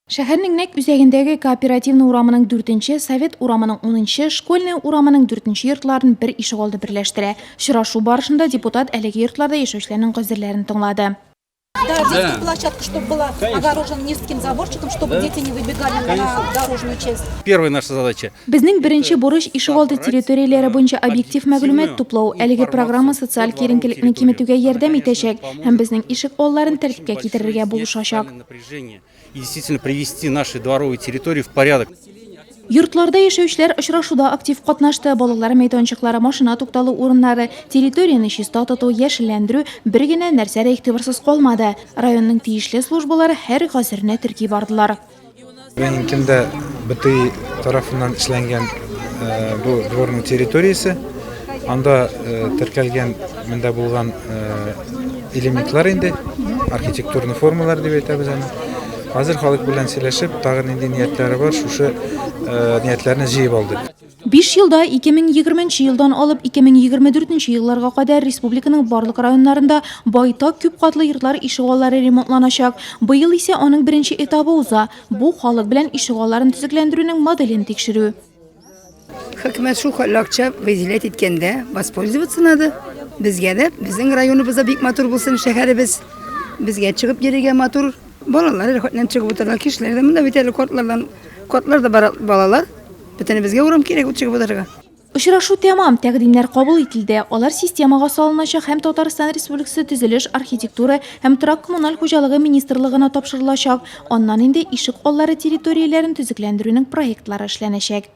Шәһәрнең нәкъ үзәгендәге Кооперативный урамының дүртенче, Совет урамының унынчы, Школьная урамының дүртенче йортларын бер ишегалды берләштерә. Очрашу барышында депутат әлеге йортларда яшәүчеләрнең гозерләрен тыңлады. Да, детскую площадку, чтобы была огорожена низким заборчиком, чтобы дети не выбегали на дорожную часть. Первая наша задача. Безнең беренче бурыч, ишегалды территорияләре буенча объектив мәгълүмат туплау. Әлеге программа социаль киеренкелекне киметүгә ярдәм итәчәк һәм безнең ишек алларын тәртипкә китерергә булышачак. И действительно привести наши дворовые территории в порядок. Йортларда яшәүчеләр очрашуда актив катнашты. Балалар мәйданчыклары, машина тукталу урыннары, территорияне чиста тоту, яшелләндерү, бер генә нәрсә дә игътибарсыз калмады. Районның тиешле службалары һәр гозерне терки бардылар. Бүгенге көндә БТИ тарафыннан эшләнгән бу дворның территориясе. Анда теркәлгән монда булган элементлар инде, архитектурный формалар дип әйтәбез аны. Хәзер халык белән сөйләшеп, тагын нинди ниятләре бар, шушы ниятләрне җыеп алдык. Биш елда, 2020 нче елдан алып 2024 нче елларга кадәр республиканың барлык районнарында байтак күпкатлы йортлар ишегаллары ремонтланачак. Быел исә аның беренче этабы уза. Бу, халык белән ишегалларын төзекләндерүнең моделен тикшерү. Хөкүмәт шул хәтле акча выделять иткәндә, воспользоваться надо. Безгә дә, безнең районыбыз да бик матур булсын, шәһәребез. Безгә чыгып йөрергә матур. Балалар рәхәтләнеп чыгып утыралар, кешеләр дә монда бит әле картлардан, картлар да бар, балалар. Бөтенебезгә урам кирәк ут чыгып утырырга. Очрашу тәмам, тәкъдимнәр кабул ителде. Алар системага салыначак һәм Татарстан Республикасы Төзелеш, архитектура һәм торак-коммуналь хуҗалыгы министрлыгына тапшырылачак. Аннан инде ишек аллары территорияләрен төзекләндерүнең проектлары эшләнәчәк.